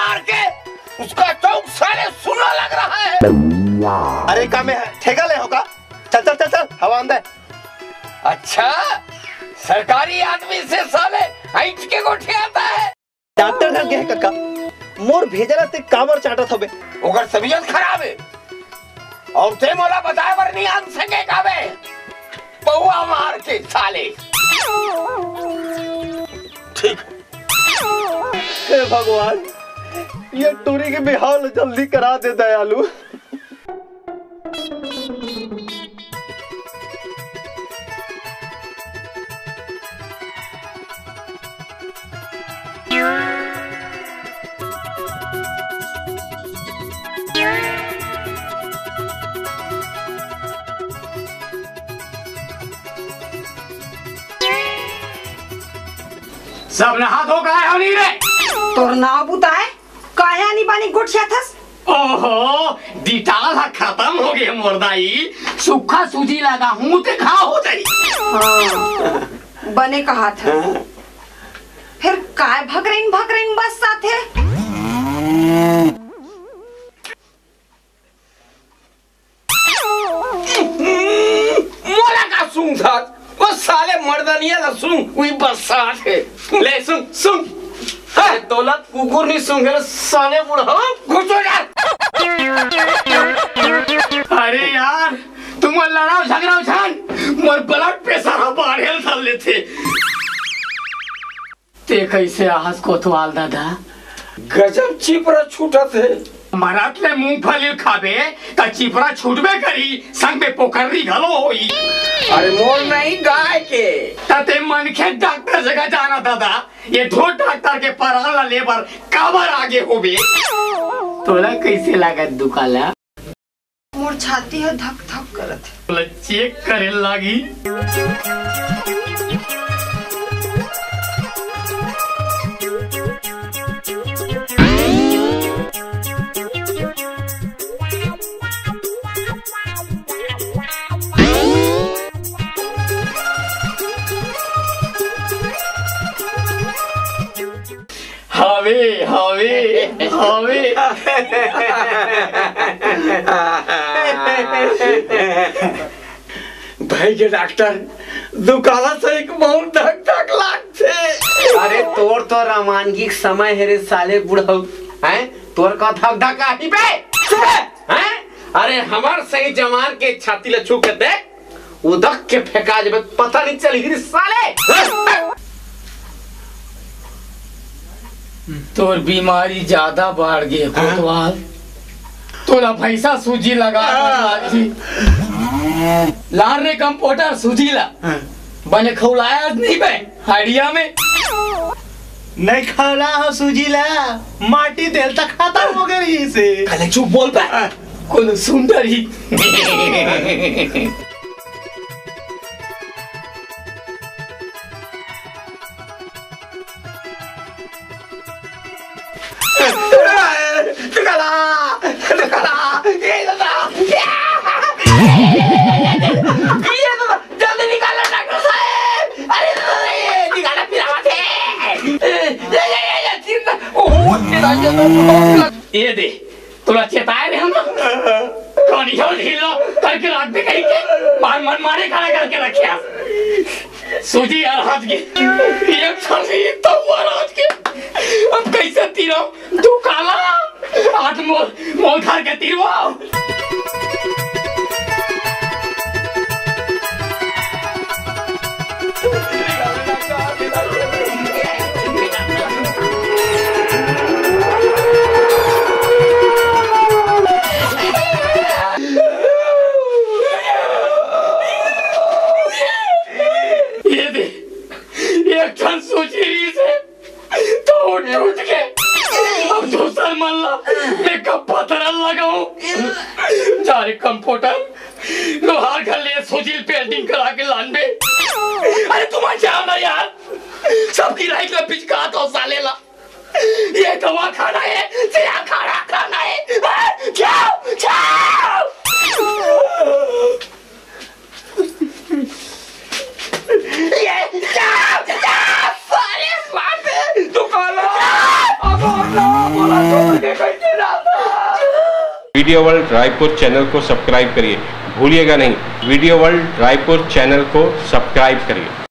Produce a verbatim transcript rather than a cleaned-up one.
मार के उसका चौक साले सुना लग रहा है। अरे का मैं ठेका ले होगा? चल चल चल चल, हवा अंदर। अच्छा, सरकारी आदमी से साले ऐंठ के गोठियाता है। डॉक्टर घर गे हे कका, मोर भेजला ते काबर चाटत हवे? ओकर तबीयत खराब है और ते मोला बताए बर नहीं आन सके काबे? पौवा मार के साले। ठीक। हे भगवान, ये टूरी के बिहाव ल जल्दी करा दे दयालु। सब नहा धो के आए हो नहीं रे? तोर नाव बुताए, काहे आनी बानी गोठियाथस? ओहो, डिटाल ह खतम हो गे मोर दाई। सुक्खा सूजी लगाहूं ते घाव हो जाई। हाँ, बने कहाथस। हाँ। फिर काय भकरइन भकरइन बस्साथे? मोला का सूंघथस? वो साले मर्दनिया ला सूंघ, उही बस्साथे। ले सूंघ, सूंघ। हाँ। अरे तोला कुकुर नहीं सूंघे रे साले बुढ़ऊ। घुसो यार। अरे यार, तुम लड़ाव झगड़ाव झन, मोर blood pressure ह बाढ़े ल धर लेथे। ते कइसे आहस कोतवाल दादा? गजब चिपरा छूटत हे। मरत ले मूंगफली खाबे, त चिपरा छूटबे करही, संग में पोकर्री घलो होही। अरे मोर नहीं, गाय के। त ते मनखे डॉक्टर जगह जाना दादा, ये ढोर डॉक्टर के परान ला लेबर काबर आगे होबे? तोला कइसे लागत दुकाला? मोर छाती ह धक धक करत हे। तोला चेक करे लागी। हावे, हावे, हावे। भाई के डॉक्टर, दुकाला से एक बहुत धक धक लागथे। अरे तोर तो रवानगी के समय हे रे साले बुढ़ऊ, हैं? तोर का धक धक आही बे? हैं? अरे हमर सही जवान के छाती ला छू के देख, उदक के फेंका जबे पता नहीं चलही रे साले। तोर बीमारी ज्यादा बाढ़ गे कोतवाल। तोला भैंसा सूजी लगा लागही। लान रे कंपाउंडर सूजी ला। बने खौलाया नहीं बे हड़िया में। नहीं खौला हो सूजी ला, माटी तेल तक खत्म हो गई से। कले चुप बोल बे। कोनो सुंदर ही। निकाला, निकाला, ये दादा, ये दादा, जल्दी निकालो डॉक्टर साहब। अरे दादा, ये निकाला, पिरावत हे। ये, ये, ये, ये, चिंता, ओहो, ये दादा, ये दे, तोला चेताए रहे हम ना? कनिहा ढीला करके राख दे कहीं के, मार मन मारे खड़ा करके रखे। सूजी यार हाथ के, एक सूजी तो हुआ रात के। अब कैसे तीरो? तू काला, आज मोल, मोल धर के तीरो। ये दे, एक ठन सूजी रहिस हे, तो वो टूट के अब दूसर मन ला मैं कब पथरा लगाऊं? जा रे कंपाउंडर, लोहार घर ले सूजी ल welding करा के लान बे। अरे तुम जाओ ना यार, सब गिराई का पिचका तो साले ला। ये दवा खाना है, तेरा खाना खाना है। हाँ, जाओ, जाओ। ये, जाओ, जाओ, साले मार दे, तू काला। अब और ना बोला तो। वीडियो वर्ल्ड रायपुर चैनल को सब्सक्राइब करिए, भूलिएगा नहीं, वीडियो वर्ल्ड रायपुर चैनल को सब्सक्राइब करिए।